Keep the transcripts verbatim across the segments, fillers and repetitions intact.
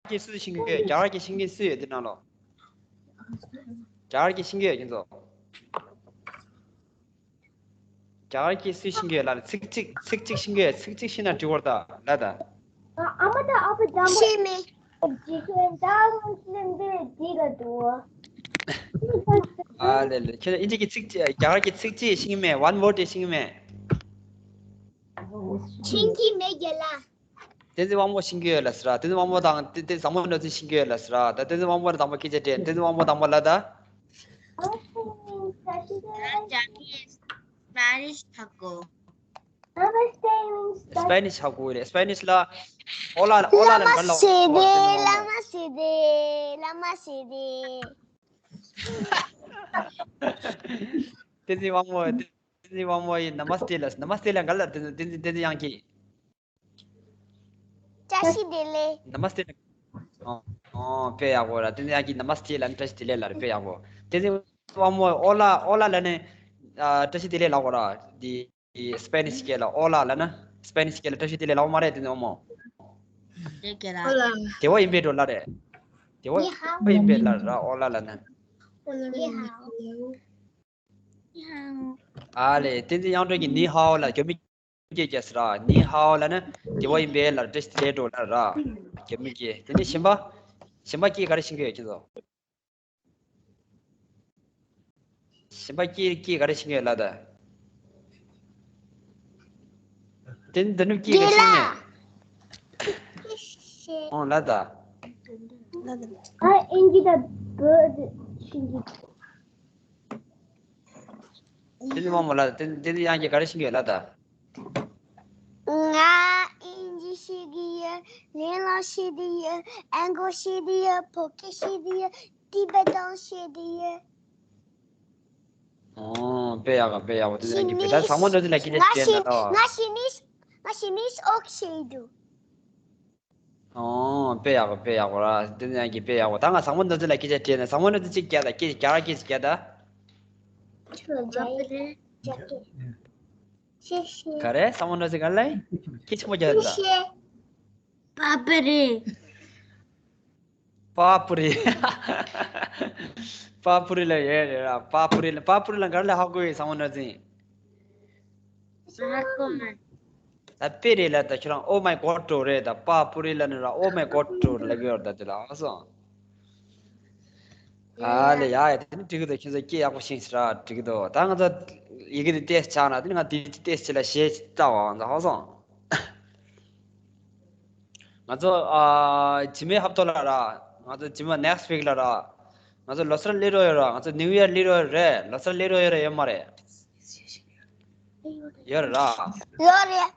སྐད་སུ་ཤེས་ཀྱི་ཡོད། རྒྱ་གར་སྐད་ཤེས་མཁན་སུ་ཡོད་དེ་ནང་ལོགས། རྒྱ་གར་སྐད་ཤེས་ཀྱི་ཡོད་ཁྱེད་ཚོ། རྒྱ་གར་སྐད་སུས་ཤེས་ཀྱི་ཡོད་ལབ་རེད། ཚིག་གཅིག་ཚིག་གཅིག་ཤེས་ཀྱི་ཡོད། ཚིག་གཅིག་ཤེས་ན་འགྲིག་གི་རེད་ད། ལབ་ད། ཤེས་མེད། ཨ་ལེ་ལེ། ཁྱོད་ཨིན་ཇི་གི་ཚིག་གཅིག་རྒྱ་གར་གྱི་ཚིག་གཅིག་ཤེས་ཀྱི་མེད། One word ཤེས་ཀྱི་མེད། ཤེས་ཀྱི་མེད་རྒན་ལགས། བསྟན་འཛིན་དབང་མོ་ཤེས་ཀྱི་ཡོད་ལབ་ཟེར་ར། བསྟན་འཛིན་དབང་མོ་དང་བསྟན་བཟང་མོ་ནོར་འཛིན་ཤེས་ཀྱི་ཡོད་ལབ་ཟེར་ར། ད་བསྟན་འཛིན་དབང་མོ་ལ་དང་པོ་སྐད་ཆ་དྲིས། བསྟན་འཛིན་དབང་མོ་དང་པོ་ལབ་ད། Spanish ཧ་གོ། Spanish ཧ་གོ་རེད། Spanish ལ་ཨོ་ལ་ཨོ་ལ་ལ་ག་ལ། Lama sede, lama sede, lama sede. བསྟན་འཛིན་དབང་མོ། བསྟན་འཛིན་དབང་མོ་ཡིས་Namaste ལ། Namaste ལ་ག་ལ། བསྟན་འཛིན། བསྟན་འཛིན། བསྟན་འཛིན་དབྱངས་སྐྱིད། བཀྲ་ཤིས་བདེ་ལེགས། Namaste ལ། ཨོ་ཨོ། དཔེ་ཡག་པོ་ར། བསྟན་འཛིན་དབྱངས་སྐྱིད་Namaste ལ་ནི་བཀྲ་ཤིས་བདེ་ལེགས་ལབ་རེད། དཔེ་ཡག་པོ། བསྟན་འཛིན་དབང་མོ་ཨོ་ལ་ཨོ་ལ་ལ་ནི་ཨ་བཀྲ་ཤིས་བདེ་ལེགས་ལབ་དགོས་ར། འདི་Spanish སྐད་ལ་ཨོ་ལ་ལབ་ན་Spanish སྐད་ལ་བཀྲ་ཤིས་བདེ་ལེགས་ལབ་དགོས་མ་རེད། བསྟན་འཛིན་དབང་མོ། Hola. དེ་བ་ཡིན་པའི་འགྲོ་ལ་རེད། དེ་བ་ཡིན་པའི་ལ་ར། ཨོ་ལ་ལབ་ན། Ni hao. ཨ་ལེ། བསྟན་འཛིན་དབྱངས་སྒྲོན་གྱིས་ནི་ཧའོ་ལ་རྒྱ་མི་སྐད་རྒྱག་ཟེར་ར། ནི་ཧའོ་ལབ་ན་དེ་བ་ཡིན་པའི་ལ་བཀྲ་ཤིས་བདེ་ལེགས་འགྲོ་ལ་ར། རྒྱ་མི་སྐད། དེ་ནས་གཞན་པ། གཞན་པ་སྐད་ག་རེ་ཤེས་ཀྱི་ཡོད་ཁྱེད་ཚོ། གཞན་པ་སྐད་སྐད་ག་རེ་ཤེས་ཀྱི་ཡོད་ལབ་ད། དེ་འདི་ནུབ་སྐད་ག་རེ་ཤེས་ཀྱི་ཡོད། ཨོ་ལབ་ད། ཨ་ཨིན་ཇི་དང་བོད་ཤེས་ཀྱི། དེ་ནི་མ་མོ་ལ་དེ་དེ་ནི་དབྱངས་སྐྱིད་ག་རེ་ཤེས་ཀྱི་ཡོད་ལབ་ད། ང་ཨིན་ཇི་ཤེས་ཀྱི་ཡོད། ལན་ལ་ཤེས་ཀྱི་ཡོད། ཨན་གོ་ཤེས་ཀྱི་ཡོད། བོད་སྐད་ཤེས་ཀྱི་ཡོད། ཏི་བེ་ཏན་ཤེས་ཀྱི་ཡོད། ཨོ་དཔེ་ཡག་ག་དཔེ་ཡག་པོ། དེ་ནི་དབྱངས་སྐྱིད་བོད་ད་བཟང་མོ་འདྲ་ཚོ་ལ་སྐད་ཆ་བཤད་ན་ད། ང་ཤི་ནིས་ང་ཤི་ནིས་ཨོག་ཤེས་འདུག་ཨོ་དཔེ་ཡག་པོ་དཔེ་ཡག་པོ་ར། དེ་ནས་ཀྱི་དཔེ་ཡག་པོ། ད་ང་བཟང་མོ་འདི་ཚོ་ལ་སྐད་ཆ་དྲིས་ན། བཟང་མོ་འདི་ཚོ་གཅིག་རྒྱག་ད། སྐད་རྒྱག་ར་སྐད་ཅིག་རྒྱག་ད། ག་རེ། བཟང་མོ་འདི་ཚོ་ག་ལ་སྐད་ཆེན་པོ་རྒྱག་ད། པ་པ་རེད། པ་པུ་རི། པ་པུ་རི་ལ་ཡོད་རེད་ར། པ་པུ་རི་ལ། པ་པུ་རི་ལ་ག་རེ་ལ་ཧ་གོ་ཡོད་བཟང་མོ་ནོར་འཛིན། ཧ་གོ་མ། ད་དཔེ་རེད་ལ་ད་ཁྱོད་རང་Oh my God འགྲོ་རེད་ད། པ་པུ་རི་ལ་ནི་ར་Oh my God འགྲོ་ལབ་ཡོད་ད་དེ་ལ་ཨ་སོང་། ཨ་ལེ་ཡ་ཡ་དེ་ནི་འགྲིག་གི་འདུག་ཁྱོད་ཚོ་སྐད་ཡག་པོ་ཤེས་སྲིད་ར། འགྲིག་གི་འདུག་ད་ང་ཚོ་ཡི་གེ་དེ་ཏེས་ཆགས་ན་དེ་ནི་ང་དེ་ཏེས་ཆེ་ལ་ཞེས་ལྟ་བ་ང་ཚོ་ཧ་སོང་། ང་ཚོ་ཨ་ཇི་མའི་ཧབ་ཏོ་ལ་ར། ང་ཚོ་ཇི་མ་next week ལ་ར། ང་ཚོ་ལོ་གསར་སླེབས་འགྲོ་ཡོད་ར། ང་ཚོ་New Year སླེབས་འགྲོ་ཡོད་རེད། ལོ་གསར་སླེབས་འགྲོ་ཡོད་རེད་ཡོད་མ་རེད། ཡོད་ར། ཡོད་རེད།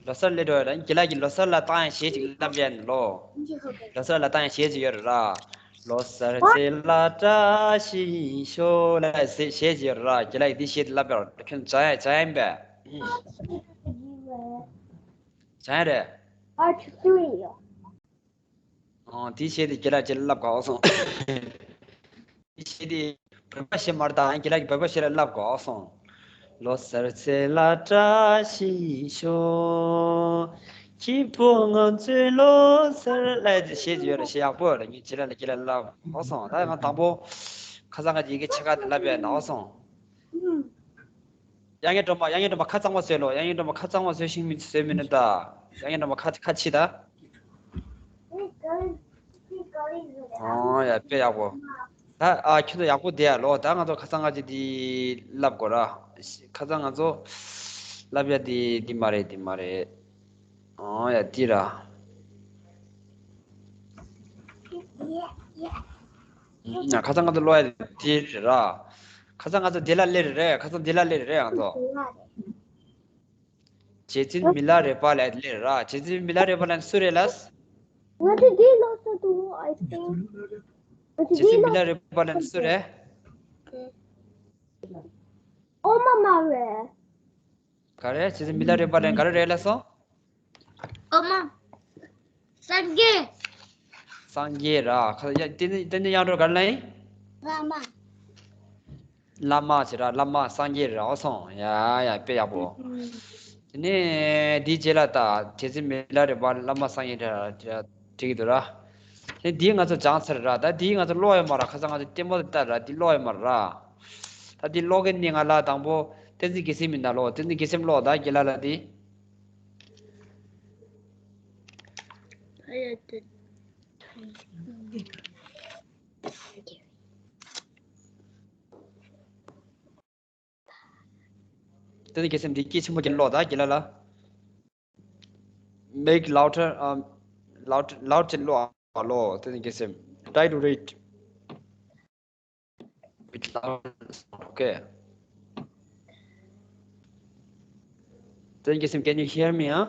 ལོ་གསར་སླེབས་འགྲོ་ཡོད་ར། རྒན་ལགས་ཀྱིས་ལོ་གསར་ལ་བཏང་ཡ་གཞས་ཅིག་བསླབ་ཡ་ནི་ལོ། ལོ་གསར་ལ་བཏང་ཡ་གཞས་ཅིག་ཡོད་ར། ལོ་གསར་ཚེ་ལ་བཀྲ་ཤིས་ཤོག་ལ་གཞས་ཅིག་ཡོད་ར། རྒན་ལགས་ཀྱིས་འདི་གཞས་དེ་བསླབ་ཡ་ར། ཁྱོད་བྱ་ཡ་བྱ་ཡ་ཡིན་པས། བྱ་ཡ་རེད། Part three. ཨོ། དེ་བཤད་དེ་རྒན་ལགས་ཁྱེད་ལ་ལབ་དགོས་སོང་། དེ་བཤད་དེ་བོད་པ་བཤད་མ་རེད་ད། རྒན་ལགས་ཀྱིས་བོད་པ་བཤད་ལ་ལབ་དགོས་སོང་། ལོ་གསར་ཚེ་ལ་བཀྲ་ཤིས་ཤོག་ཁྱེད་བོད་ང་ཚོའི་ལོ་གསར་ལ་དེ་བཤད་ཀྱི་ཡོད་རེད། བཤད་ཡག་པོ་ཡོད་རེད། ངས་ཁྱེད་ལ་ཁྱེད་ལ་ལབ་དགོས་སོང་། ད་ང་དང་པོ་ཁ་སང་ང་ཅིག་ཡི་གེ་ཕྱེད་ཀ་དེ་ལབ་ཡ་ན་སོང་། དབྱངས་སྙན་སྒྲོལ་མ། དབྱངས་སྙན་སྒྲོལ་མ་ཁ་གཙང་མ་བཟོས་ལོ། དབྱངས་སྙན་སྒྲོལ་མ་ཁ་གཙང་མ་བཟོས་ཤིང་མི་བཟོས་མི་ནུས་ད། དབྱངས་སྙན་སྒྲོལ་མ་ཁ་ཁ་ཕྱིས་ད། ཨོ་ཡ་དཔེ་ཡག་པོ། ད་ཨ་ཁྱོད་ཚོ་ཡག་པོ་བསྡད་ཡ་ལོ། ད་ང་ཚོ་ཁ་སང་ང་ཅིག་འདི་ལབ་དགོས་ར། ཁ་སང་ང་ཚོ་ལབ་ཡ་འདི་འདི་མ་རེད། འདི་མ་རེད། ཨོ་ཡ་འདི་ར། ཡ་ཁ་སང་ང་ཚོ་ཀློག་ཡ་འདི་རེད་ར། ཁ་སང་ང་ཚོ་འདི་ལ་སླེབས་རེད། ཁ་སང་འདི་ལ་སླེབས་རེད་ང་ཚོ། རྗེ་བཙུན་མི་ལ་རས་པ་ལ་སླེབས་ར། རྗེ་བཙུན་མི་ལ་རས་པ་ལ་སུ་རེད་ལ། ང་ཚོ་འདི་ལོགས་སུ་འདུག I think. རྗེ་བཙུན་མི་ལ་རས་པ་ལ་སུ་རེད། ཨོ་མ་མ་རེད། ག་རེ། རྗེ་བཙུན་མི་ལ་རས་པ་ལ་ག་རེ་རེད་ལ་སོང་། ཨོ་མ། སངས་རྒྱས། སངས་རྒྱས་ར། ཁ་ཡ་དེ་ནི་དེ་ནི་དབྱངས་སྒྲོལ་ག་རེ་ལ་ཡིན། བླ་མ། བླ་མ་ཟེར་ར། བླ་མ་སངས་རྒྱས་ར་སོང་། ཡ་ཡ་དཔེ་ཡག་པོ། དེ་ནས་འདིའི་རྗེས་ལ་ད་རྗེ་བཙུན་མི་ལ་རས་པ་བླ་མ་སངས་རྒྱས་ར། འགྲིག་གི་འདུག་ར། དེ་འདི་ང་ཚོ་སྦྱངས་ཚར་ར། ད་འདི་ང་ཚོ་ཀློག་ཡོད་མ་ར། ཁ་སང་ང་ཚོ་ལྟད་མོ་དེ་ལྟ་ར། འདི་ཀློག་ཡོད་མ་ར། ད་འདི་ཀློག་མཁན་ནི་ང་ལ་དང་པོ་བསྟན་འཛིན་དགེ་སེམས་ཡིན་ད་ལོ། བསྟན་འཛིན་དགེ་སེམས་ཀློག་ད་རྒན་ལགས་ལ་འདི། བསྟན་འཛིན་དགེ་སེམས་འདི་སྐད་ཆེན་པོ་བྱས་ཀློག་ད་རྒན་ལགས་ལ། Make louder, um, loud, loud བྱས་ཀློག་ཨ་ལོ། བསྟན་འཛིན་དགེ་སེམས། Try to read with loud sound, okay? བསྟན་འཛིན་དགེ་སེམས། Can you hear me, huh?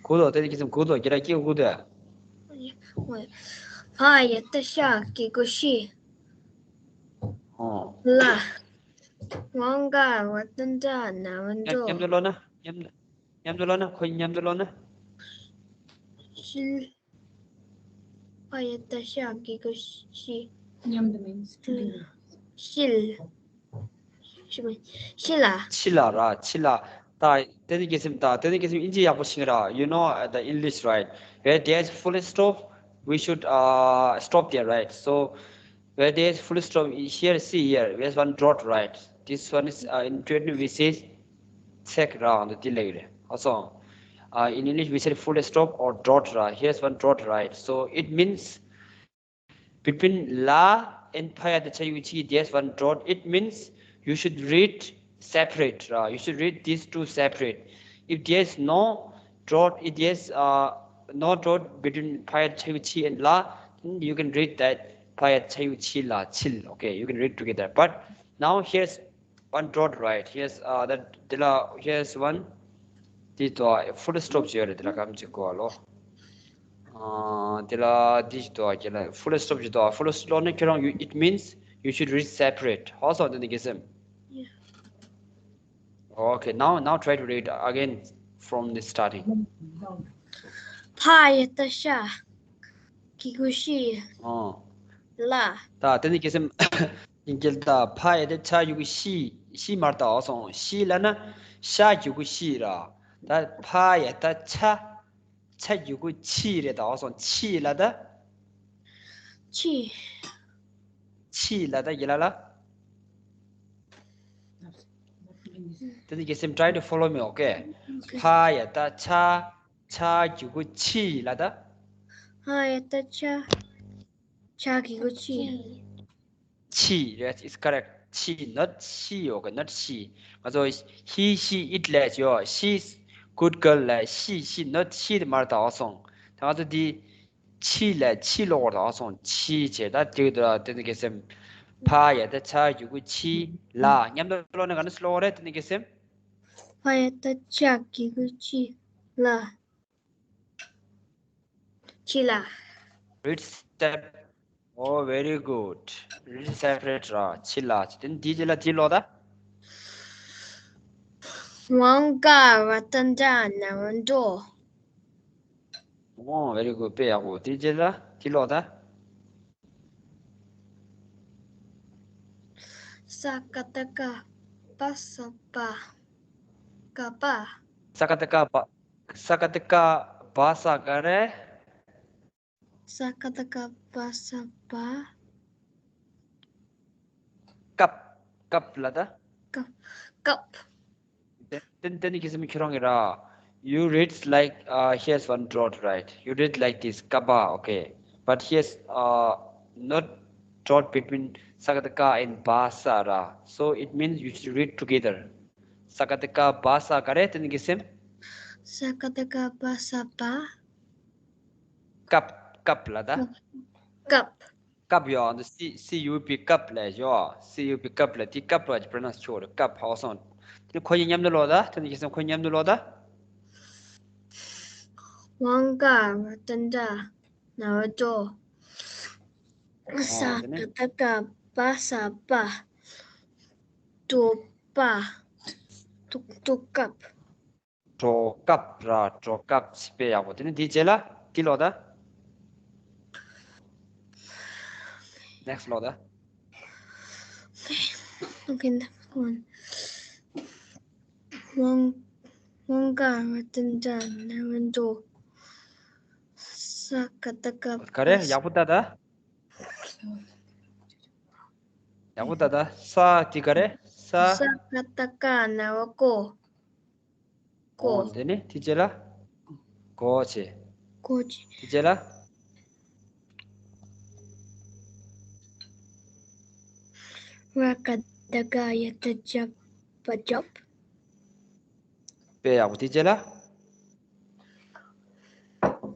གུ་དོ། བསྟན་འཛིན་དགེ་སེམས་གུ་དོ། རྒན་ལགས་སྐད་གུ་དོ། ཕ་ཡ་བཏགས་ཤ་གི་གུ་ཤི། ཨོ། ལ། ཝང་ག་བ་ཏན་ཏྲ་ན་བ་མཉམ་འགྲོ། མཉམ་དུ་ཀློག་ན། མཉམ་མཉམ་དུ་ཀློག་ན། ཁོ་མཉམ་དུ་ཀློག་ན། ཤི། ཕ་ཡ་བཏགས་ཤ་གི་གུ་ཤི། མཉམ་དུ་means together. ཤི་ལ། ཤི་ལ། ཤི་ལ་ར། ཤི་ལ། ད་བསྟན་འཛིན་དགེ་སེམས། ད་བསྟན་འཛིན་དགེ་སེམས་དབྱིན་ཇི་ཡག་པོ་ཤེས་ར། You know, uh, the English, right? Where there's full stop, we should, uh, stop there, right? So where there's full stop, here, see here, there's one dot, right? This one is, uh, in Tibetan we say ཚེག་ར། འདི་ལབ་རེད། ཨ་སོང་། Uh, in English we say full stop or dot ར། Here's one dot, right? So it means between ལ་and ཕ་ཡ་བཏགས་ཆ་གི་གུ་ཆི་there's one dot. It means you should read separate ར། You should read these two separate. If there's no dot, if there's, uh, no dot between ཕ་ཡ་བཏགས་ཆ་གི་གུ་ཆི་and ལ, then you can read that ཕ་ཡ་བཏགས་ཆ་གི་གུ་ཆི་ལ་ཆི་ལ། Okay, you can read together. But now here's one dot, right? Here's, uh, that, དེ་ལ་here's one. དེ་དོ་full stop ཅིག་ཡོད་རེད། དེ་ལ་གམ་ཅིག་གོ་ཨ་ལོ། ཨ། དེ་ལ་དེ་ཅིག་དོ་ཁྱེད་ལ་full stop ཅིག་དོ། Full stop ནི་ཁྱེད་རང་you, it means you should read separate. ཧོ་སོང་དེ་ནི་དགེ་སེམས། Yeah. Okay, now, now try to read again from the starting. ཕ་ཡ་བཏགས་ཤ་གི་གུ་ཤི། ཨོ། ལ། ད་དེ་ནི་དགེ་སེམས། ཡིན་གྱི་ད་ཕ་ཡ་བཏགས་ཆ་གི་གུ་ཤི། ཤི་མ་རེད་ད། ཨོ་སོང་། ཤི་ལ་ན་ཤ་གི་གུ་ཤི་ར། ད་ཕ་ཡ་བཏགས་ཆ། ཆ་གི་གུ་ཆི་རེད་ད། ཨོ་སོང་། ཆི་ལ་ད། ཆི། ཆི་ལ་ད་ཡི་ལ་ལ། དེ་ནི་དགེ་སེམས། Try to follow me, okay? ཕ་ཡ་བཏགས་ཆ། ཆ་གི་གུ་ཆི་ལ་ད། ཕ་ཡ་བཏགས་ཆ། ཆ་གི་གུ་ཆི། ཆི། Yes, it's correct. ཆི། Not she, okay? Not she. ང་ཚོ་he, she, it ལབ་ཡོད། She is good girl ལབ། She, she, not she དེ་མ་རེད་ད། ཨོ་སོང་། ད་ང་ཚོ་འདི་ཆི་ལ་ཆི་ལོག་ར། ཨོ་སོང་། ཆི་བྱས་ད་དེ་གི་དེ་ནི་དགེ་སེམས། ཕ་ཡ་བཏགས་ཆ་གི་གུ་ཆི་ལ། མཉམ་དུ་ཀློག་ན་ག་འདྲ་ལོག་རེད་དེ་ནི་དགེ་སེམས། ཕ་ཡ་བཏགས་ཆ་གི་གུ་ཆི་ལ། ཆི་ལ། Read step. Oh, very good. Read separate ར། ཆི་ལ། དེ་ནི་དེའི་རྗེས་ལ་དེ་ཀློག་ད། ཝང་ག་བ་ཏན་ཏྲ་ན་བ་འགྲོ། Oh, very good. དཔེ་ཡག་པོ། དེའི་རྗེས་ལ་དེ་ཀློག་ད། ས་ཀ་བཏགས་སྐ་བ་ས་བ། ཀ་བ། ས་ཀ་བཏགས་སྐ་བ། ས་ཀ་བཏགས་སྐ་བ་ས་ག་རེ། ས་ཀ་བཏགས་སྐ་བ་ས་བ། སྐབས། སྐབས་ལ་ད། སྐབས། སྐབས། དེ་དེ་དེ་ནི་དགེ་སེམས་ཁྱོད་རང་གི་ར། You read like, uh, here's one dot, right? You read like this, ཀ་བ། Okay. But here's, uh, not dot between ས་ཀ་བཏགས་སྐ་and བ་ས་ར། So it means you should read together. ས་ཀ་བཏགས་སྐ་བ་ས་ག་རེ་དེ་ནི་དགེ་སེམས། ས་ཀ་བཏགས་སྐ་བ་ས་བ། སྐབས། སྐབས་ལ་ད། སྐབས། སྐབས་ཡོད། འདི་C, C U P སྐབས་ལ་ཡོད། C U P སྐབས་ལ་དེ་སྐབས་ལ་pronounce ཆོག་རེད། སྐབས། ཧོ་སོང་། དེ་ཁོ་གཉིས་མཉམ་དུ་ཀློག་ད། དེ་ནི་དགེ་སེམས་ཁོ་གཉིས་མཉམ་དུ་ཀློག་ད། ཝང་ག་བ་ཏན་ཏྲ་ན་བ་འགྲོ། ས་ཀ་བཏགས་སྐ་བ་ས་བ། འགྲོ་བ། འགྲོ་འགྲོ་སྐབས། འགྲོ་སྐབས་ར། འགྲོ་སྐབས། དཔེ་ཡག་པོ། དེ་ནི་དེའི་རྗེས་ལ་དེ་ཀློག་ད། Next ཀློག་ད། Okay, next one. ཝང་ སྔོན་ག་ང་དེ་འདྲ་ནས་འགྲོ། ས་ཀ་བཏགས་སྐ། ག་རེ། ཡག་པོ་ལྟ་ད། ཡག་པོ་ལྟ་ད། ས་དེ་ག་རེ། ས། ས་ཀ་བཏགས་སྐ་ན་བ་ཀོ། ཀོ། ཨོ། དེ་ནས་དེ་རྗེས་ལ། གོ་བྱས། གོ་བྱས། དེ་རྗེས་ལ། བ་ཀ་བཏགས་བཀའ་ཡ་བཏགས་བཀྱ་བཀྱག། དཔེ་ཡག་པོ། དེ་རྗེས་ལ།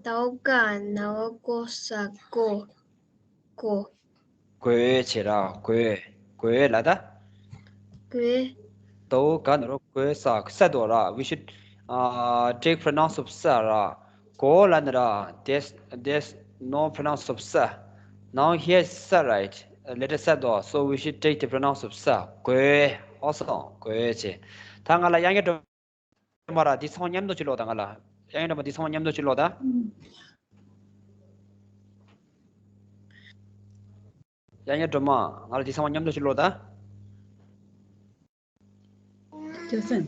ད་འོག་ག་ན་བ་གོ་ས་ཀོ། གོ། གོས་བྱས་ར། གོས། གོས་ལ་ད། གོས། ད་འོག་ག་ན་རོ་གོས་ས། ས་དོ་ར། We should, uh, take pronounce of ས་ར། གོ་ལ་ནི་ར། There's, there's no pronounce of ས. Now here is ས, right? Letter ས་དོ། So we should take the pronounce of ས. གོས། Awesome. གོས་བྱས། ད་ང་ལ་ཡང་ཡང་འགྲོ། སྒྲོལ་མ་ར། འདི་ཚང་མ་མཉམ་དུ་ཅིག་ཀློག་དང་། ང་ལ། ཡང་ཡང་སྒྲོལ་མ། འདི་ཚང་མ་མཉམ་དུ་ཅིག་ཀློག་དང་། ཡང་ཡང་སྒྲོལ་མ། ང་ལ་འདི་ཚང་མ་མཉམ་དུ་ཅིག་ཀློག་དང་། ཅོ་སན།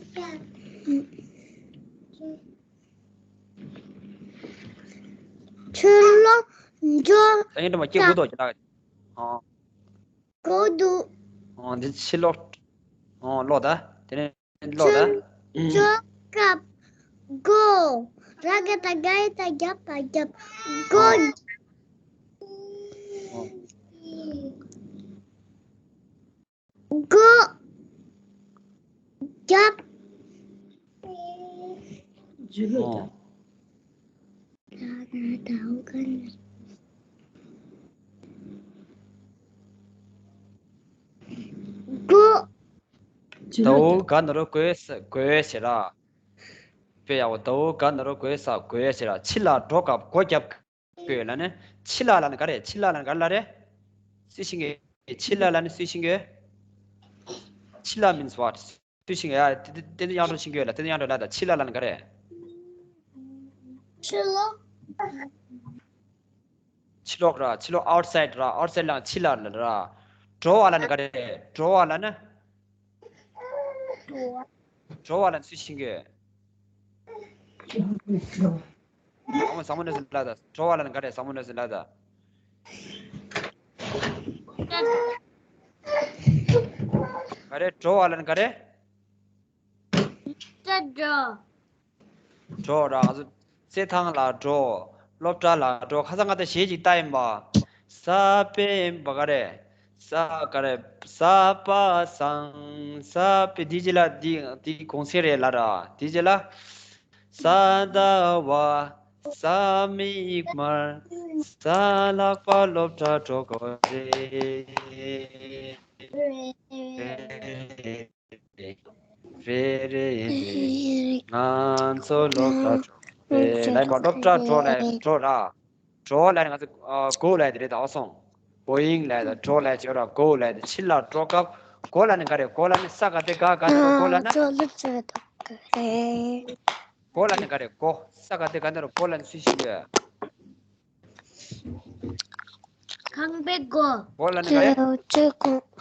ཕྱི་ལོགས་འགྲོ། ཡང་ཡང་སྒྲོལ་མ། ཁྱེད་སྒུག་དོ་ཅིག་ལ། ཨོ། སྒུག་འདུག་ཨོ། འདི་ཕྱི་ལོགས། ཨོ། ཀློག་དང་། དེ་ནས། ཀློག་ད། ཕྱི་ལོགས་སྐབས། སྒོ། ར་ག་བཏགས་རྒ་ཡ་བཏགས་རྒྱ་བཏགས་རྒྱབ། སྒོ། ཨོ། སྒོ། རྒྱབ། ཨོ། སྒོ། ད་འོག་ག་ན་རོ་གོས་ས། གོས་བྱས་ར། དཔེ་ཡག་པོ། ད་འོག་ག་ན་རོ་གོས་ས། གོས་བྱས་ར། ཕྱི་ལ་འགྲོ་སྐབས་སྒོ་རྒྱབ་དགོས་ལབ་ནི། ཕྱི་ལ་ལབ་ནི་ག་རེ། ཕྱི་ལ་ལབ་ནི་ག་རེ་ལབ་རེད། སུས་ཤེས་ཀྱི། ཕྱི་ལ་ལབ་ནི་སུས་ཤེས་ཀྱི། ཕྱི་ལ་means what? སུས་ཤེས་ཀྱི། ཡ། དེ་དེ་དེ་ཡང་འགྲོ་ཤེས་ཀྱི་ལ། དེ་ཡང་འགྲོ་ལ། ད་ཕྱི་ལ་ལབ་ནི་ག་རེ། ཕྱི་ལོགས། ཕྱི་ལོགས་ར། ཕྱི་ལོགས་outside ར། outside ལ་ཕྱི་ལ་ལ་ར། འགྲོ་བ་ལ་ནི་ག་རེ། འགྲོ་བ་ལ་ནི། འགྲོ་བ་ལ་ནི་སུས་ཤེས་ཀྱི། ཟབ་མོ་ཟབ་མོ་ནས་ཟིན་ལ་ད། འགྲོ་བ་ལ་ནི་ག་རེ། ཟབ་མོ་ནས་ཟིན་ལ་ད། ག་རེ། འགྲོ་བ་ལ་ནི་ག་རེ། འགྲོ། འགྲོ་ར། ང་ཚོ་རྩེད་ཐང་ལ་འགྲོ། སློབ་གྲྭ་ལ་འགྲོ། ཁ་སང་ང་ད་གཞས་ཅིག་བཏང་ཡིན་པ། ས་པེ་བ་ག་རེ། ས་ག་རེ། ས་པ་སང་། ས་པེ། དེ་རྗེས་ལ་དེ་དེ་གུང་སེང་རེད་ལབ་ར། དེ་རྗེས་ལ། ས་ཟླ་བ། ས་མིག་དམར། ས་ལྷག་པ་སློབ་གྲྭ་འགྲོ་དགོས་རེད། རེད་རེད། ང་ཚོ་སློབ་གྲྭ་འགྲོ་རེད་ལབ་ཡིན་པ། སློབ་གྲྭ་འགྲོ་ལབ་འགྲོ་ར། འགྲོ་ལབ་ནི་ང་ཚོ་ཨ་go ལབ་དེ་རེད། ད་སོང་། Going ལབ་ད། འགྲོ་ལབ་བྱས་ར། go ལབ་དེ། ཕྱི་ལ་འགྲོ་སྐབས་go ལབ་ནི་ག་རེ། go ལབ་ནི་ས་ག་བཏགས་སྒ། ག་ན་རོ་གོ་ལབ་ན། ང་ཚོ་སློབ་གྲྭ་འགྲོ་གི་རེད། go ལབ་ནི་ག་རེ། go། ས་ག་བཏགས་སྒ་ན་རོ་གོ་ལབ་ནི་སུས་ཤེས་ཀྱི། ཁང་པའི་སྒོ། སྒོ་ལབ་ནི་ག་རེ།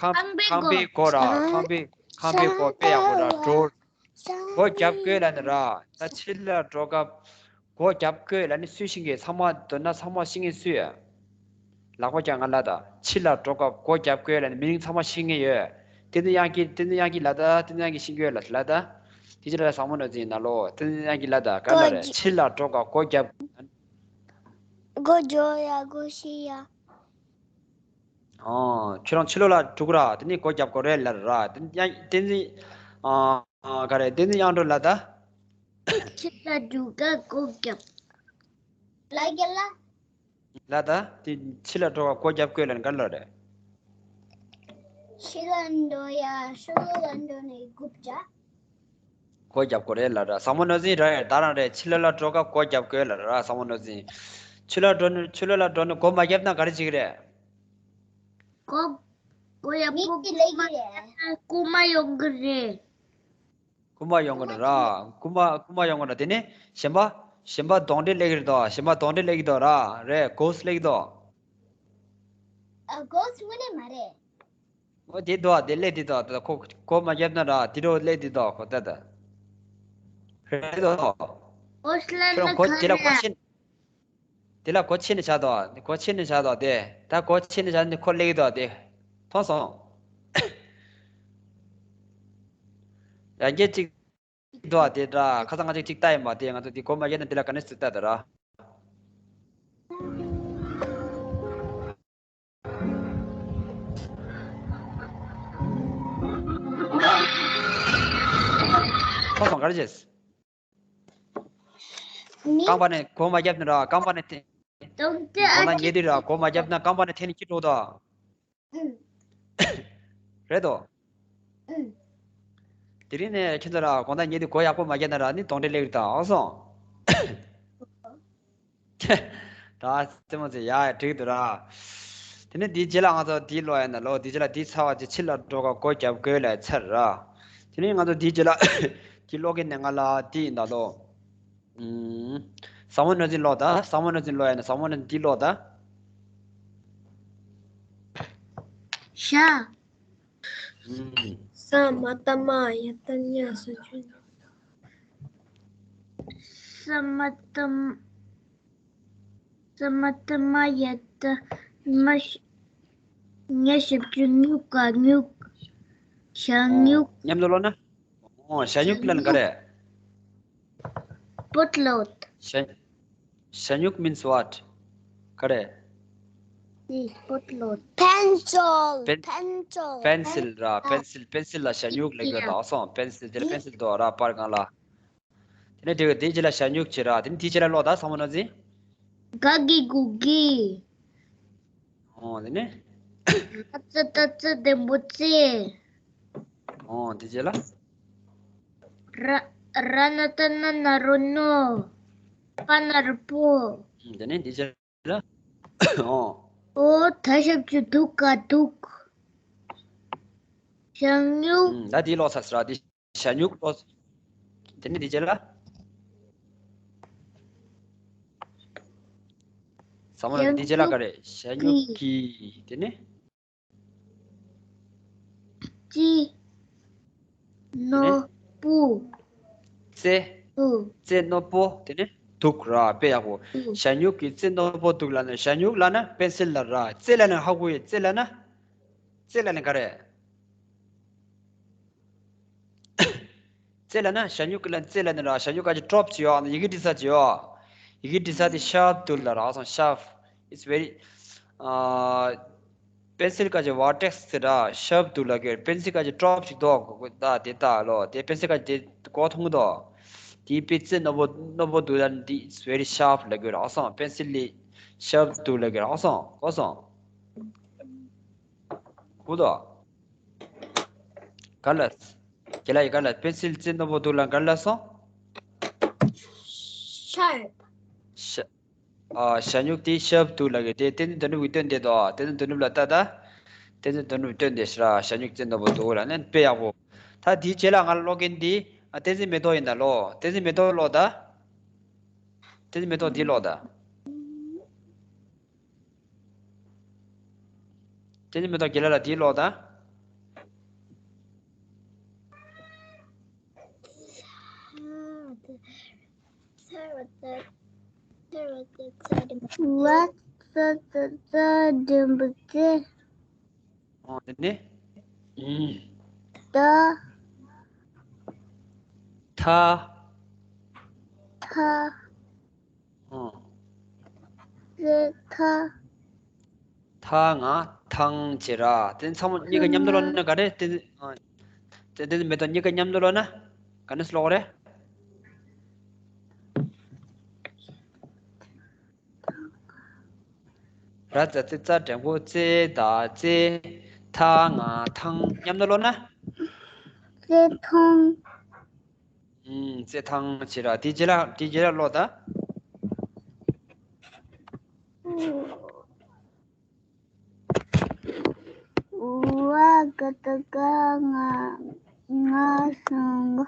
ཁང་ཁང་པའི་སྒོ་ར། ཁང་པའི་ཁང་པའི་སྒོ། དཔེ་ཡག་པོ་ར། འགྲོ། སྒོ་རྒྱབ་དགོས་ལབ་ནི་ར། ད་ཕྱི་ལ་འགྲོ་སྐབས་སྒོ་རྒྱབ་དགོས་ལབ་ནི་སུས་ཤེས་ཀྱི། ཚང་མ་མདོར་ན་ཚང་མ་ཤེས་མཁན་སུ་ཡོད། ལག་པ་བརྐྱངས། ང་ལབ་ད། ཕྱི་ལ་འགྲོ་སྐབས་སྒོ་རྒྱབ་དགོས་ལབ་ནི་མི་རིགས་ཚང་མ་ཤེས་མཁན་ཡོད། བསྟན་འཛིན་དབྱངས་སྐྱིད། བསྟན་འཛིན་དབྱངས་སྐྱིད་ལབ་ད། བསྟན་འཛིན་དབྱངས་སྐྱིད་ཤེས་ཀྱི་ཡོད་ལབ་ལབ་ད། དེ་ཕྱི་ལ་བཟང་མོ་ནོར་འཛིན་ནང་ལོགས། བསྟན་འཛིན་དབྱངས་སྐྱིད་ལབ་ད། ག་ལ་རེད། ཕྱི་ལ་འགྲོ་སྐབས་སྒོ་རྒྱབ། སྒོ་རྒྱོ་ཡ། སྒོ་ཕྱི་ཡ། ཨོ། ཁྱོད་རང་ཕྱི་ལོགས་ལ་འགྲོ་གི་ར། དེ་ནས་སྒོ་རྒྱབ་དགོས་རེད་ལབ་ར། དེ་ཡང་བསྟན་འཛིན། ཨ། ག་རེ། བསྟན་འཛིན་དབྱངས་སྒྲོན་ལབ་ད། ཕྱི་ལ་འགྲོ་སྐབས་སྒོ་རྒྱབ། ལ་རྒྱ་ལ། ལབ་ད། དེ་ཕྱི་ལ་འགྲོ་སྐབས་སྒོ་རྒྱབ་དགོས་ལབ་ནི་ག་ལ་རེད། ཕྱི་ལ་འགྲོ་ཡ། ཕྱི་ལོགས་ལ་འགྲོ་ནས་སྒོ་རྒྱབ། སྒོ་རྒྱབ་དགོས་རེད་ལབ་ར། བཟང་མོ་ནོར་འཛིན་ར། ད་རང་རེད། ཕྱི་ལོགས་ལ་འགྲོ་སྐབས་སྒོ་རྒྱབ་དགོས་ལབ་ར། བཟང་མོ་ནོར་འཛིན། ཕྱི་ལོགས་འགྲོ་ནས། ཕྱི་ལོགས་ལ་འགྲོ་ནས་སྒོ་མ་བརྒྱབ་ན་ག་རེ་བྱེད་ཀྱི་རེད། སྒོ། སྒོ་ཡ། མིག་སྒོ་གིས་སླེབས་ཀྱི་རེད། རྐུན་མ་ཡོང་གི་རེད། རྐུན་མ་ཡོང་གི་རེད་ར། རྐུན་མ། རྐུན་མ་ཡོང་གི་རེད། དེ་ནས་གཞན་པ། གཞན་པ་གདོན་འདྲེ་སླེབས་ཀྱི་རེད་དོ། གཞན་པ་གདོན་འདྲེ་སླེབས་ཀྱི་འདུག་ར། རེད། གོས་སླེབས་ཀྱི་འདུག་ཨ། གོས་དངོས་གནས་མ་རེད། འོ་དེ་འདུག་དེ་སླེབས་དེ་འདུག་ད་ཁོ་གོ་མ་བརྒྱབ་ན་ར། དེ་འདྲ་སླེབས་དེ་འདུག་ཁོ་ད་ད། རེད་དོ། ཨོ་སླ་ཁྱོད་ན་གོ་དེ་ལ་གོ་ཁ་ན། ཆེན། དེ་ལ་གོ་ཆེན་ནས་བྱ་དོ། གོ་ཆེན་ནས་བྱ་དོ་དེ། ད་གོ་ཆེན་ནས་བྱ་ནི་ཁོ་ལེགས་དོ་དེ། མཐོང་སོང་། ཡང་སྐད་ཅིག་དོ་དེ་འདྲ་ཁ་སང་ང་ཅིག་ཅིག་ལྟ་ཡིན་པ་དེ། ང་ཚོ་དེ་གོ་མ་རྒྱབ་ན་དེ་ལ་ག་ནས་སུ་ལྟ་དོ་ར། ཁོ་སོང་ག་རེ་བྱེད། མི། རྐང་པ་ནས་གོ་མ་རྒྱབ་ན་ར་རྐང་པ་ནས་དེ། དོང་ཏེ་ཨ་ཅི། ཉེ་དུས་ར་གོ་མ་རྒྱབ་ན་རྐང་པ་ནས་འཐེན་ནས་ཁྱི་འགྲོ་དོ། ཨུ། རེད་དོ། ཨུ། དེ་རིང་ནས་ཁྱེད་ཚོ་ར་དགོང་དག་ཉེ་དུས་གོ་ཡག་པོ་མ་རྒྱབ་ན་ར་ནི་གདོན་འདྲེ་སླེབས་རེད་ད། ཨོ་སོང་། ད་རྩེད་མོ་རྩེ་ཡ་འགྲིག་འདུག་ར། དེ་ནས་འདིའི་རྗེས་ལ་ང་ཚོ་འདི་ཀློག་ཡ་ན་ལོ། འདིའི་རྗེས་ལ་འདི་ཚར་བ་ཅིག་ཕྱི་ལ་འགྲོ་ག་སྒོ་རྒྱབ་དགོས་ལ་ཚར་ར། དེ་ནས་ང་ཚོ་འདིའི་རྗེས་ལ་འདི་ཀློག་གི་ནས་ང་ལ་འདི་ཡིན་ད་ལོ། ཨུམ། ཟབ་མོ་གནོད་སྦྱིན་ཀློག་ད། ཟབ་མོ་གནོད་སྦྱིན་ཀློག་ཡ་ན་ཟབ་མོ་གནོད་སྦྱིན་འདི་ཀློག་ད། ཤ། ཨུམ། ས་མ་ཏ་མ་ཡ་ཏ་ཉ་ས་ཆུ། ས་མ་ཏ་མ། ས་མ་ཏ་མ་ཡ་ཏ་མ་ཤ། ཉ་ཞབས་ཀྱུ་སྨྱུག་ག་སྨྱུག་ཞ་སྨྱུག་ཉམས་དུ་ལོ་ན། ཨོ། ཞ་སྨྱུག་ལ་ནི་ག་རེ། པོཊ་ལོཊ། ཞ། ཞ་སྨྱུག་means what? ག་རེ། པོཊ་ལོཊ། pencil. Pen- pencil. Pencil ར། pencil. Pencil ལ་ཞ་སྨྱུག་ལ་གོ་ད། སོང་། pencil དེ་ལ་pencil དོ་ར་པར་སྒང་ལ། དེ་ནས་དེ་དེའི་རྗེས་ལ་ཞ་སྨྱུག་བྱེད་ར། དེ་ནས་དེའི་རྗེས་ལ་ཀློག་ད། ཟབ་མོ་གནོད་སྦྱིན། ག་གི་གུ་གི། ཨོ་དེ་ནས། ར་ཙ་ཏ་རྩེ་ལྡེམ་པོ་རྩེ། ཨོ་དེ་རྗེས་ལ། ར། ར་ན་ཏ་ན་ན་རོ་ནོ། པ་ན་རོ་པོ། དེ་ནས་དེ་རྗེས་ལ། ཨོ། ཨོ་ད་ཞབས་ཀྱུ་དུ་ག་དུག་ཞ་སྨྱུག་ད་དེ་ཀློག་ཚར་སོང་ར། དེ། ཞ་སྨྱུག་ཏོ། དེ་ནས་དེ་རྗེས་ལ། ཟབ་མོ་ལ་དེ་རྗེས་ལ་ག་རེ། ཞ་སྨྱུག་གི། དེ་ནས། རྩེ་རྣོ་པོ། རྩེ། རྩེ་རྣོ་པོ། དེ་ནས་དུག་ར། དཔེ་ཡག་པོ། ཞ་སྨྱུག་གི་རྩེ་རྣོ་པོ་དུག་ལ་ནི། ཞ་སྨྱུག་ལ་ནི་པེན་སིལ་ལ་ར། རྩེ་ལ་ནི་ཧ་གོ་ཡི། རྩེ་ལ་ནི། རྩེ་ལ་ནི་ག་རེ། རྩེ་ལ་ན་ཞ་སྨྱུག་གི་ལ་རྩེ་ལ་ནི་ར། ཞ་སྨྱུག་ག་ཅིག་ཀྲོབ་ཅིག་ཡོད། ཡི་གེ་འབྲི་ས་ཅིག་ཡོད། ཡི་གེ་འབྲི་ས་དེ་ཤརབ་དུག་ལ་ར། སོང་ཤརབ། It's very ཨ། པེན་སིལ་ག་ཅིག་ཝར་ཊེག་སི་དེ་ར་ཤརབ་དུག་ལ་གི། པེན་སིལ་ག་ཅིག་ཀྲོབ་ཅིག་དོ་གོ་ད་དེ་ད་ལོ། དེ་པེན་སིལ་ག་ཅིག་དེ་གོ་མཐོང་གི་དོ། དེ་པེ་རྩེ་རྣོ་པོ་རྣོ་པོ་དུག་ལ་དེ་it's very sharp ལ་གི་ར། སོང་པེན་སིལ་ལི་ཤརབ་དུག་ལ་གི་ར། སོང་གོ་སོང་། ཧུ་དོ། ག་ལ། ཁྱེད་ལ་ཡི་ག་ལ་པེན་སིལ་རྩེ་རྣོ་པོ་དུག་ལ་ག་ལ་སོང་། ཤརབ། ཤ། ཨ། ཞ་སྨྱུག་དེ་ཤརབ་དུག་ལ་གི་དེ་བསྟན་འཛིན་དོན་གྲུབ་ཀྱིས་སྟོན་བསྡད་དོ། བསྟན་འཛིན་དོན་གྲུབ་ལ་ལྟ་ད། བསྟན་འཛིན་དོན་གྲུབ་སྟོན་བསྡད་ཤི་ར། ཞ་སྨྱུག་རྩེ་རྣོ་པོ་དུག་ལ་ནི་དཔེ་ཡག་པོ། ད་དེའི་རྗེས་ལ་ང་ལ་ཀློག་མཁན་དེ་ཨ་བསྟན་འཛིན་མེ་ཏོག་ཡིན་ད་ལོ། བསྟན་འཛིན་མེ་ཏོག་ཀློག་ད། བསྟན་འཛིན་མེ་ཏོག་འདི་ཀློག་ད། བསྟན་འཛིན་མེ་ཏོག་རྒན་ལགས་ལ་འདི་ཀློག་དང་། ཨོ་དེ་ནས། ད། ཐ། ཐ། ཨོ། ཚེ་ཐ། ཐ་ང་ཐང་བྱེད་ར། དེ་ཚང་མ་གཉིས་ཀ་མཉམ་དུ་ཀློག་ན་ག་རེ། དེ་དེ་དེ་མེ་ཏོག་གཉིས་ཀ་མཉམ་དུ་ཀློག་ན་ག་ནས་ཀློག་རེད། ར་ཙ་ཙེ་ཙ་འགྲེང་བུ་རྩེ་ད་རྩེ། ཐ་ང་ཐང་། མཉམ་དུ་ཀློག་ན། རྩེ་ཐང་། ཨུམ། རྩེ་ཐང་བྱེད་ར། དེ་རྗེས་ལ་དེ་རྗེས་ལ་ཀློག་ད། ཝ་ག་བཏགས་ག་ང་ང་སང་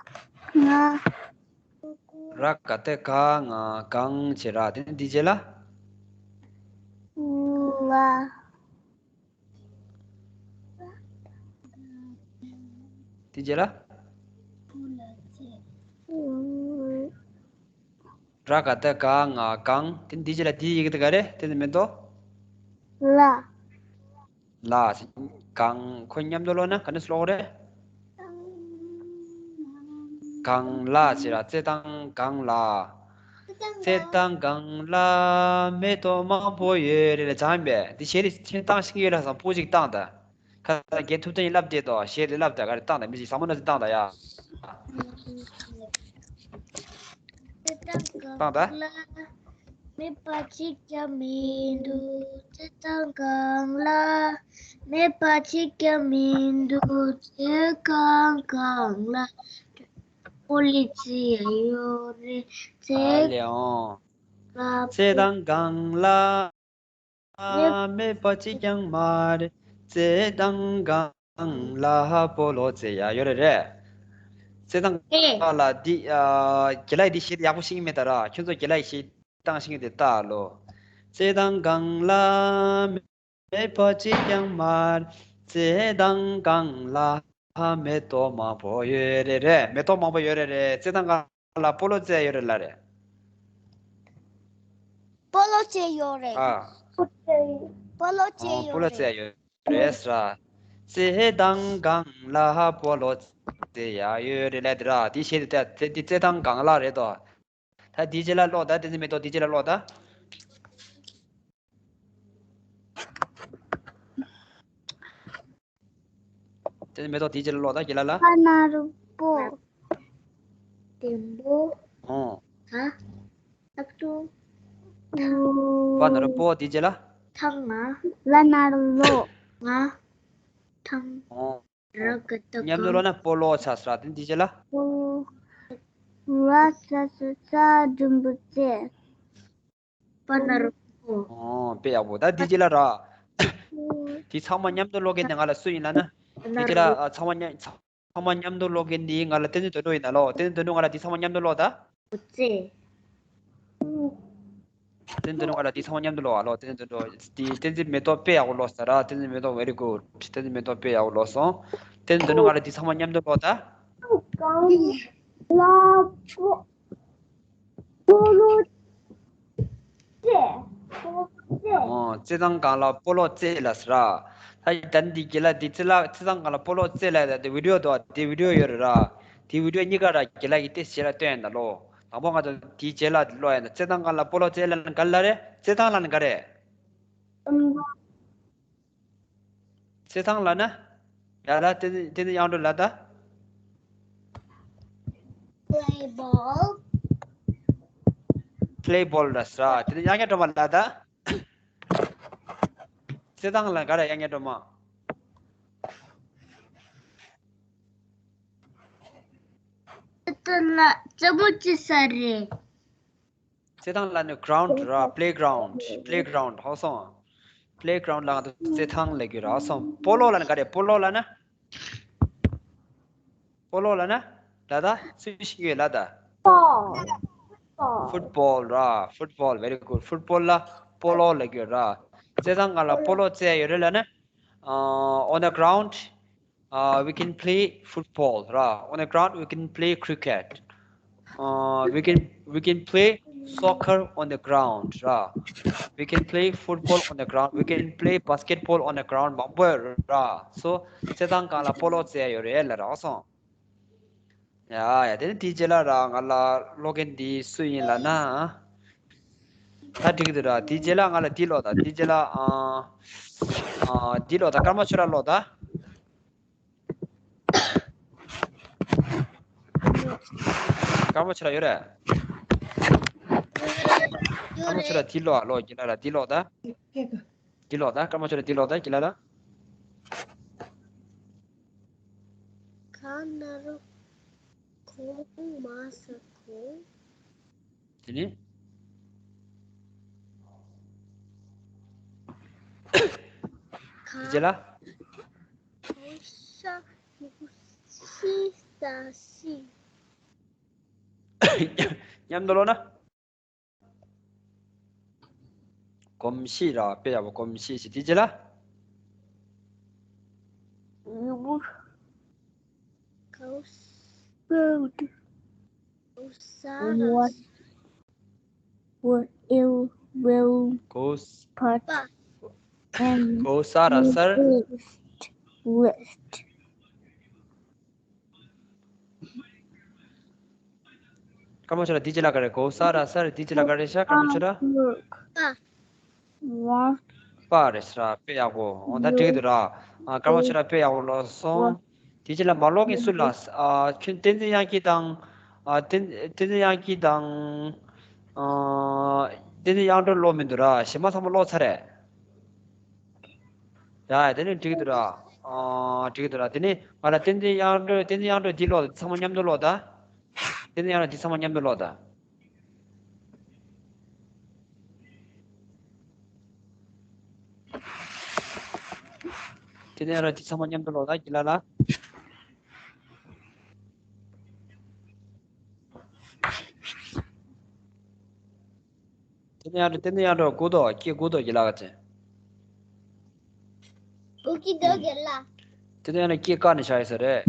ང་། ར་ག་བཏགས་ག་ང་གང་བྱེད་ར། དེ་ནས་དེ་རྗེས་ལ། ཝ། དེ་རྗེས་ལ། ར་ག་བཏགས་ག་ང་གང་། དེ་འདི་ཅི་ལ་འདི་ཡི་གེ་དེ་ག་རེ་དེ་ནི་མེ་ཏོག་ལ། ལ། གང་ཁོ་མཉམ་དུ་ཀློག་ན་ག་ནས་ཀློག་རེད། གང་ལ་ཟེར་ར་ཙེ་དང་གང་ལ། ཙེ་དང་གང་ལ་མེ་ཏོག་མང་པོ་ཡོད་རེད་ལ་བྱང་པས་འདི་བྱས་ནས་ཁྱེད་བཏང་ཤེས་ཀྱི་ཡོད་ལ་བསམ་པོ་ཅིག་བཏང་ད། ཁ་ས་རྒན་ཐུབ་བསྟན་ཡིན་ལབ་བསྡད་དོ་ཞེས་དེ་ལབ་ད་ག་རེ་བཏང་ད་མི་ཞིག་བསམ་བློ་ནང་བཏང་ད་ཡ། བཏང་ད། མེད་པ་གཅིག་ཀྱང་མི་འདུག་ཙེ་དང་གང་ལ། མེད་པ་གཅིག་ཀྱང་མི་འདུག་ཙེ་གང་གང་ལ། སྤོ་ལོ་རྩེ་ཡ་ཡོད་རེད་ཙེ། ཨ་ལེ་ཨོ། ཙེ་དང་གང་ལ། མེད་པ་གཅིག་ཀྱང་མ་རེད། ཙེ་དང་གང་ལ་སྤོ་ལོ་རྩེ་ཡ་ཡོད་རེད་རེད། ཙེ་དང་གང་ལ་འདི་ཨ། རྒན་ལགས་འདི་བཤད་ཡག་པོ་ཤེས་ཀྱི་མེད་ད་ར། ཁྱོད་ཚོ་རྒན་ལགས་བཤད་བཏང་ཤེས་ཀྱི་འདི་ལྟ་ལོ། ཙེ་དང་གང་ལ་མེད་པ་གཅིག་ཀྱང་མ་རེད། ཙེ་དང་གང་ལ་མེ་ཏོག་མང་པོ་ཡོད་རེད་རེད། མེ་ཏོག་མང་པོ་ཡོད་རེད་རེད། ཙེ་དང་གང་ལ་སྤོ་ལོ་རྩེ་ཡ་ཡོད་རེད་ལ་རེད། སྤོ་ལོ་རྩེ་ཡོད་རེད། ཨ། སྤོ་ལོ་རྩེ་ཨ། ཡོད་སྤོ་ལོ་རེད། རྩེ་ཡ་ཡོད་རེད་ས། ཙེ་དང་གང་ལ་སྤོ་ལོ་རྩེ་ཡ་ཡོད་རེད་ལ་དེ་ར་དེ་བཤད་དེ་ད་དེ་དེ་ཙེ་དང་གང་ལ་རེད་དོ། ད་དེ་རྗེས་ལ་ཀློག་ད་དེ་ཚེ་མེ་ཏོག་དེ་རྗེས་ལ་ཀློག་ད། དེ་ནི་མེ་ཏོག་དེའི་རྗེས་ལ་ཀློག་ད་རྒན་ལགས་ལ། པ་ན་རོ་པོ། ལྡེམ་པོ། ཨོ། ད། ཨ་ཏུ། པ་ན་རོ་པོ་དེའི་རྗེས་ལ། ཐང་ང་། ལ་ན་རོ་ལོ། ང་། ཐང་། ཨོ། ར་ག་བཏགས་མཉམ་དུ་གང་། ཀློག་ན་སྤོ་ལོ་ཆགས་སོང་ར། དེ་དེའི་རྗེས་ལ། པོ། ར་ས་ས་ས་འགྲེང་བུ་རྩེ། པ་ན་རོ་པོ། ཨོ། དཔེ་ཡག་པོ། ད་འདི་རྗེས་ལ་ར། འདི་ཚང་མ་མཉམ་དུ་ཀློག་མཁན་དེ་ང་ལ་སུ་ཡིན་ལབ་ན། འདི་རྗེས་ལ་ཨ། ཚང་མ་མཉམ་ཚང་མ་མཉམ་དུ་ཀློག་མཁན་འདི་ང་ལ་བསྟན་འཛིན་དོན་གྲུབ་ཡིན་ན་ལོ། བསྟན་འཛིན་དོན་གྲུབ་ང་ལ་འདི་ཚང་མ་མཉམ་དུ་ཀློག་ད། ཨོ་ཙེ། བསྟན་འཛིན་དོན་གྲུབ་ང་ལ་འདི་ཚང་མ་མཉམ་དུ་ཀློག་ཨ་ལོ། བསྟན་འཛིན་དོན་གྲུབ་འདི་བསྟན་འཛིན་མེ་ཏོག་དཔེ་ཡག་པོ་ཀློག་ས་ར། བསྟན་འཛིན་མེ་ཏོག་very good། བསྟན་འཛིན་མེ་ཏོག་དཔེ་ཡག་པོ་ཀློག་སོང་། བསྟན་འཛིན་དོན་གྲུབ་ང་ལ་འདི་ཚང་མ་མཉམ་དུ་ཀློག་ད། གང་ལ་པོ། སྤོ་ལོ་རྩེ། སྤོ་ལོ་རྩེ། ཨོ། རྩེ་ཐང་སྒང་ལ་སྤོ་ལོ་རྩེ་ལ་ཟེར་ར། ད་ད་འདི་རྒན་ལགས་འདི་རྩེ་ལ་རྩེ་ཐང་སྒང་ལ་སྤོ་ལོ་རྩེ་ལ་ད་འདི་བི་ཌི་ཡོ་འདུག་འདི་བི་ཌི་ཡོ་ཡོད་རེད་ར། འདི་བི་ཌི་ཡོ་གཉིས་ཀ་ར་རྒན་ལགས་ཀྱིས་ཏོག་ཙམ་རྗེས་ལ་སྟོན་ཡ་ད་ལོ། དང་པོ་ང་ཚོ་འདི་རྗེས་ལ་ཀློག་ཡ་ད། རྩེ་ཐང་སྒང་ལ་སྤོ་ལོ་རྩེ་ལ་ག་ལ་རེད། རྩེ་ཐང་ལ་ནི་ག་རེད། རྩེ་ཐང་ལབ་ན། ཡ་ལ་དེ་དེ་ནི་དབྱངས་སྒྲོག་ལབ་ད། Play ball. Play ball ལ་ཟེར་ར། དེ་ནི་དབྱངས་སྙན་སྒྲོལ་མ་ལབ་ད། རྩེ་ཐང་ལ་ག་རེ་དབྱངས་སྙན་སྒྲོལ་མ། རྩེ་ཐང་ལ་རྩེད་མོ་རྩེ་ས་རེད། རྩེ་ཐང་ལ་ནི་གྷ་རའུན་ཌི་ར། པི་ལེ་གྷ་རའུན་ཌི། པི་ལེ་གྷ་རའུན་ཌི་ཧོ་སོང་། པི་ལེ་གྷ་རའུན་ཌི་ལ་ང་ཚོ་རྩེ་ཐང་ལབ་ཀྱི་ར་ཧོ་སོང་། སྤོ་ལོ་ལབ་ན་ག་རེ། སྤོ་ལོ་ལབ་ན། སྤོ་ལོ་ལབ་ན། ལབ་ད། སུས་ཤེས་ཀྱི་ཡོད་ལབ་ད། ཕུཊ་བོལ་ར། ཕུཊ་བོལ། Very good. ཕུཊ་བོལ་ལ་སྤོ་ལོ་ལབ་ཀྱི་ཡོད་ར། རྩེ་ཐང་སྒང་ལ་སྤོ་ལོ་རྩེ་ཡ་ཡོད་རེད་ལབ་ན། ཨ། on the ground. Uh, we can play football ར། On the ground we can play cricket. Uh, we can, we can play soccer on the ground ར། We can play football on the ground. We can play basketball on the ground. མང་པོ་ཡོད་ར། སོ་རྩེ་ཐང་སྒང་ལ་སྤོ་ལོ་རྩེ་ཡ་ཡོད་རེད་ལབ་ར་སོང་། ཡ་ཡ། དེ་ནི་དེའི་རྗེས་ལ་ར་ང་ལ་ཀློག་མཁན་འདི་སུ་ཡིན་ལབ་ན། ད་འགྲིག་གི་འདུག་ར། དེའི་རྗེས་ལ་ང་ལ་འདི་ཀློག་ད། དེའི་རྗེས་ལ་ཨ། ཨ། འདི་ཀློག་ད། ཀརྨ་ཆོས་གྲགས་ཀློག་ད། ཀརྨ་ཆོས་གྲགས་ཡོད་རེད། ཀརྨ་ཆོས་གྲགས་འདི་ཀློག་ཨ་ལོ། རྒན་ལགས་ལ་འདི་ཀློག་ད། འདི་ཀློག་ད། ཀརྨ་ཆོས་གྲགས་འདི་ཀློག་ད་རྒན་ལགས་ལ། ག་ན་རོ་གོང་མ་ས་གོང་། དེ་ནི། ག། དེ་རྗེས་ལ། གོང་ས་གོང་ཤི་ས་ཤི། མཉམ་དུ་ཀློག་ན། གོམས་གཤིས་ར། དཔེ་ཡག་པོ། གོམས་གཤིས་ཤིག་དེ་རྗེས་ལ། ཡུ་བུ། གོ་ས། གོ་ས་ར། will, will, will གོ་ས། put and གོ་ས་ར་སར། List, list. སྐར་མ་ཆོས་གྲགས། འདི་ཅི་ལ་ག་རེ། གོ་ས་ར་སར། འདི་ཅི་ལ་ག་རེ་ཤག་སྐར་མ་ཆོས་གྲགས། Look. What? པ་རེད་ཤག་དཔེ་ཡག་པོ། འོ་ད་འགྲིག་གི་འདུག་ར། ཨ། སྐར་མ་ཆོས་གྲགས་དཔེ་ཡག་པོ་ཀློག་སོང་། དེ་རྗེས་ལ་མ་ཀློག་མཁན་སུ་ལ། ཨ། ཁྱོད་བསྟན་འཛིན་དབྱངས་སྐྱིད་དང་། ཨ། བསྟན་བསྟན་འཛིན་དབྱངས་སྐྱིད་དང་། ཨ། བསྟན་འཛིན་དབྱངས་སྒྲོན་ཀློག་མི་འདུག་ར། གཞན་པ་ཚང་མ་ཀློག་ཚར་རེད། ཡ། དེ་ནི་འགྲིག་གི་འདུག་ར། ཨ། འགྲིག་གི་འདུག་ར། དེ་ནི་ང་ལ་བསྟན་འཛིན་དབྱངས་སྒྲོན། བསྟན་འཛིན་དབྱངས་སྒྲོན་འདི་ཀློག་དང་། འདི་ཚང་མ་མཉམ་དུ་ཀློག་དང་། བསྟན་འཛིན་དབྱངས་སྒྲོན་འདི་ཚང་མ་མཉམ་དུ་ཀློག་དང་། དེ་ནས་ར་དེ་ཚང་མ་མཉམ་དུ་ཀློག་དང་། དགེ་ལགས་ལགས། དེ་ནས་ཡང་དེ་ནས་ཡང་འགྲོ་སྒུག་དོ། ཁྱེད་སྒུག་དོ་དགེ་ལགས་ཀྱིས། སྒུག་གི་འདུག་དགེ་ལགས། དེ་ནས་ཡང་ཁྱེད་བཀག་ནས་བཞག་ཡོད་ས་རེད།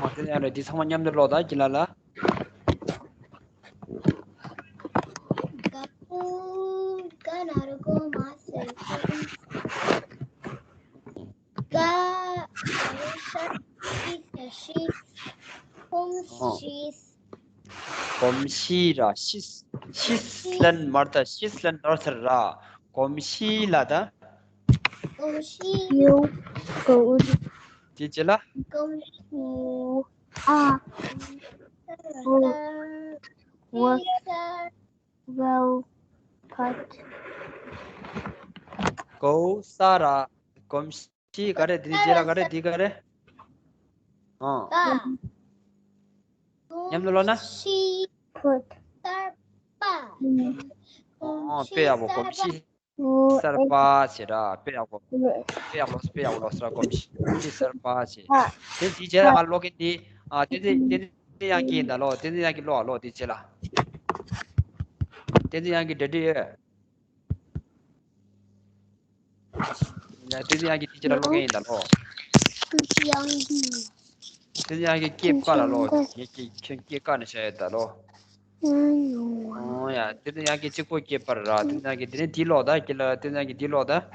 ཨ། དེ་ནས་ཡང་འདི་ཚང་མ་མཉམ་དུ་ཀློག་དང་། དགེ་ལགས་ལགས། ག་པུ་ག་ན་རོ་གོ་མ་སེ་ཀུན། ག་རེ་ཤ་ཤི་ཤ་ཤི། གོམས་ཤིས། གོམས་ཤིས་ར། ཤིས། ཤིས་ལན་མར་ད། ཤིས་ལན་ནོར་ཚར་ར། གོམས་ཤིས་ལ་ད། གོམས་ཤིས། ཡོ། གོ། དེ་རྗེས་ལ། གོམས་ཤིས། ཨ། འོ། འོ། ཝའོ། ཕད། གོ་ས་ར། གོམས་ཤིས་ག་རེ། དེ་ནས་རྗེས་ལ་ག་རེ། དེ་ག་རེ། ཨ། པ། མཉམ་དུ་ཀློག་ན། ཤིས། ཕད། གསར་པ། ཨ། དཔེ་ཡག་པོ། གོམས་ཤིས་གསར་པ་བྱས་ར། དཔེ་ཡག་པོ། དཔེ་ཡག་པོ། དཔེ་ཡག་པོ་ཀློག་སོང་ར། གོམས་ཤིས་གསར་པ་བྱས། དེ་དེའི་རྗེས་ལ་ང་ཀློག་མཁན་དེ། ཨ། བསྟན་འཛིན། བསྟན་འཛིན་དབྱངས་སྐྱིད་ཡིན་ད་ལོ། བསྟན་འཛིན་དབྱངས་སྐྱིད་ཀློག་ཨ་ལོ། དེའི་རྗེས་ལ། བསྟན་འཛིན་དབྱངས་སྐྱིད་འགྲིག་འགྲིག་ཡོད། ཡ། བསྟན་འཛིན་དབྱངས་སྐྱིད་དེའི་རྗེས་ལ་ཀློག་མཁན་ཡིན་ད་ལོ། བསྟན་འཛིན་དབྱངས་སྐྱིད། བསྟན་འཛིན་དབྱངས་སྐྱིད་སྐེ་སྤར་ལ་ལོ། ངས་ཀྱི་ཁྱོད་སྐེ་བཀག་ནས་བཞག་ཡོད་ད་ལོ། ཨོ་ཡ། བསྟན་འཛིན་དབྱངས་སྐྱིད་གཅིག་པོ་སྐེ་སྤར་ར། བསྟན་འཛིན་དབྱངས་སྐྱིད། དེ་ནས་འདི་ཀློག་དང་། དགེ་ལགས། བསྟན་འཛིན་དབྱངས་སྐྱིད་འདི་ཀློག་དང་།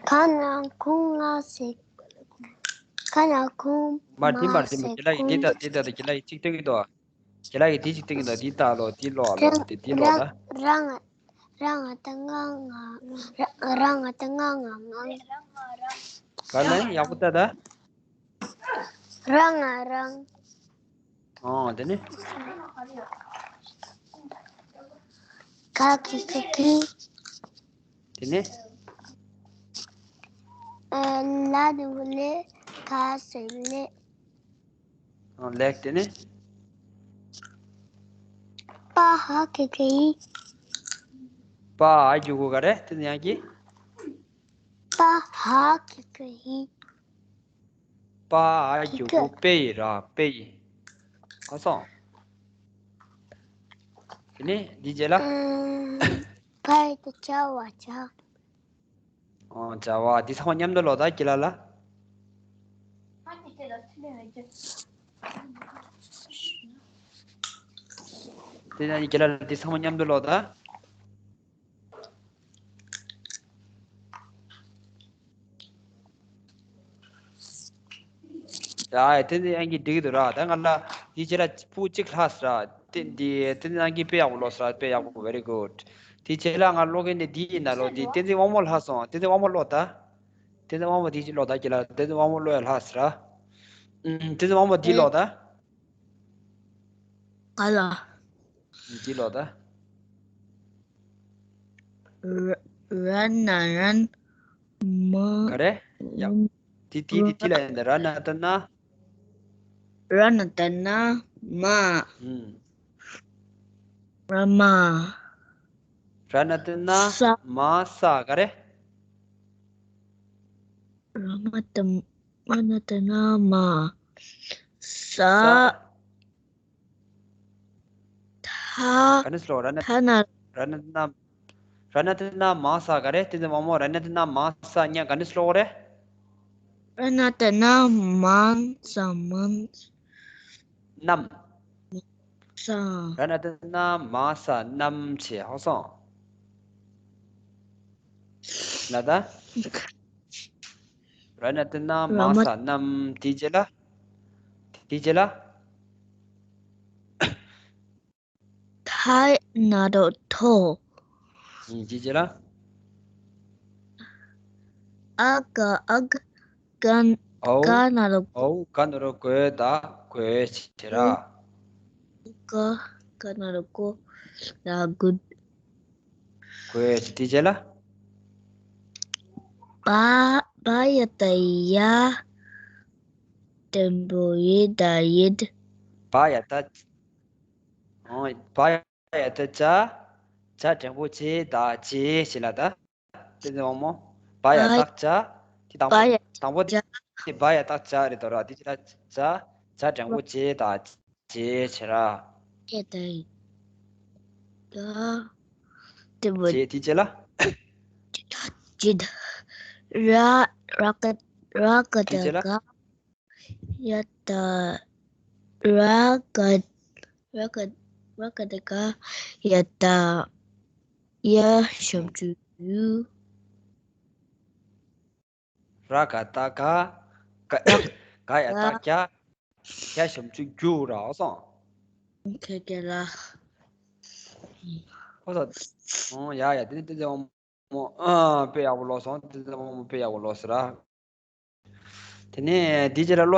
ག་ན་གོ་ང་སེ། ག་ན་གོ། མ་དེ་མ་དེ་མ། དགེ་ལགས་ཀྱིས་འདི་ལྟ་འདི་ལྟ། དགེ་ལགས་ཀྱིས་གཅིག་སྟོན་གྱི་འདུག་དགེ་ལགས་ཀྱིས་དེ་གཅིག་སྟོན་གྱི་འདུག་འདི་ལྟ་ལོ། འདི་ཀློག་ཨ་ལོ། འདི་འདི་ཀློག་ད། ར་ང་། ར་ང་ད་ང་ང་། ར་ང་ད་ང་ང་ང་། ག་ལ་ཡག་པོ་ལྟ་ད། ར་ང་རང་། ཨོ། དེ་ནས། ག་གི་གུ་གི། དེ་ནས། ཨ། ལ་ནི་བུ་ལེ། ག་སེ་ལེ། ཨོ། ལེགས། དེ་ནས། པ་ཧ་གི་གུ་ཧི། པ་ཧ་གི་གུ་ག་རེ། དེ་ནས་ཡང་གི། པ་ཧ་གི་གུ་ཧི། པ་ཧ་གི་གུ་གུ་པེ་ཡི་ར། པེ་ཡི། ཨ་སོང་། དེ་ནས་འདི་རྗེས་ལ། ཨ། པ་ཡི་ད་བྱ་བ་བྱ། ཨོ། བྱ་བ། འདི་ཚང་མ་མཉམ་དུ་ཀློག་དང་། དགེ་ལགས་ལགས། དེ་ནས་དགེ་ལགས་ལགས། འདི་ཚང་མ་མཉམ་དུ་ཀློག་དང་། ཡ། བསྟན་འཛིན་དབྱངས་སྐྱིད་འགྲིག་གི་འདུག་ར། ད་ང་ལ་འདི་རྗེས་ལ་ཕྲུ་གུ་གཅིག་ལྷག་སོང་ར། དེ་འདི་བསྟན་འཛིན་དབྱངས་སྐྱིད་དཔེ་ཡག་པོ་ཀློག་སོང་ར། དཔེ་ཡག་པོ། very good། དེ་རྗེས་ལ་ང་ཀློག་མཁན་དེ་འདི་ཡིན་ད་ལོ། འདི་བསྟན་འཛིན་དབང་མོ་ལྷག་སོང་། བསྟན་འཛིན་དབང་མོ་ཀློག་ད། བསྟན་འཛིན་དབང་མོ་འདི་གཅིག་ཀློག་ད། དགེ་ལགས། བསྟན་འཛིན་དབང་མོ་ཀློག་ཡ་ལྷག་སོང་ར། ཨུམ། བསྟན་འཛིན་དབང་མོ་འདི་ཀློག་ད། ག་ལ། འདི་ཀློག་ད། ར་ན་རན་མ། ག་རེ། ཡ། དེ་དེ་དེ་དེ་ལ་ཡིན་ད། ར་ན་ད་ན། ར་ན་ད་ན་མ། ཨུམ། ར་མ། ར་ན་ད་ན་ས། མ་ས། ག་རེ། ར་མ་ད། མ་ན་ད་ན་མ། ས། ས། ཐ། ག་ནས་ཀློག་ར་ན། ཐ་ན། ར་ན་ད་ན། ར་ན་ད་ན་མ་ས། ག་རེ། བསྟན་འཛིན་དབང་མོ། ར་ན་ད་ན་མ་ས་ཉ་ག་ནས་ཀློག་རེད། Ranatana Mansa Mansa. རྣམས། ར་ན་བཏགས་རྣ་མ་ས་རྣམས་བྱས། ཧ་གོ་སོང་། ལ་ད། ར་ན་བཏགས་རྣ་མ་ས་རྣམས། དེའི་རྗེས་ལ། དེའི་རྗེས་ལ། ཐ་ན་རོ་ཐོ། ཡིན། དེའི་རྗེས་ལ། ཨ་ག་ཨག་ག་ཨོ། ག་ན་རོ་གོ། ཨོ་ག་ན་རོ་གོ་ད་གོས་བྱས་ར། ག་ག་ན་རོ་གོ་ད་གུད། གོས་བྱས། དེའི་རྗེས་ལ། པ་པ་ཡ་བཏགས་ཡ། འགྲེང་བུ་ཡི་ད་ཡིད། པ་ཡ་བཏགས། ཨོ། པ་ཡ་བཏགས་པ། ཅ་འགྲེང་བུ་ཅེ་ད་ཅེས་བྱས་ལ་ད། དེ་ཚེ་དབང་མོ། པ་ཡ་བཏགས་པ། དེ་དང་པོ། པ་ཡ་དང་པོ་དེ་པ་ཡ་བཏགས་པ་རེད་དོ་ར། དེ་ཅི་ལ་ཅ། ཅ་འགྲེང་བུ་ཅེ་ད་ཅེས་བྱས་ར། ཡ་ད་ཡིད། ད་འགྲེང་བུ་ཅེ། དེའི་རྗེས་ལ། ཅེ་ད་ཅེ་ད། ར་ར་ག་ར་ག་དེའི་རྗེས་ལ། ད་ག་ཡ་ད། ར་ག་ར་ག་ར་ག་ད་ག་ཡ་ད། ཡ་ཞབས་ཀྱུ་ཡུ། ར་ག་བཏགས་ག་ག་ཡ་བཏགས་གྱ། གྱ་ཞབས་ཀྱུ་གྱུ་ར། ཧ་གོ་སོང་། ཁེ་ཁེ་ལ། ཧ་གོ་སོང་། ཨོ་ཡ་ཡ། དེ་ནི་དེ་ཚེ་དབང་མོ། ཨ་དཔེ་ཡག་པོ་ཀློག་སོང་། དེ་ཚེ་དབང་མོ་དཔེ་ཡག་པོ་ཀློག་སོང་ར། དེ་ནས་དེའི་རྗེས་ལ་ཀློག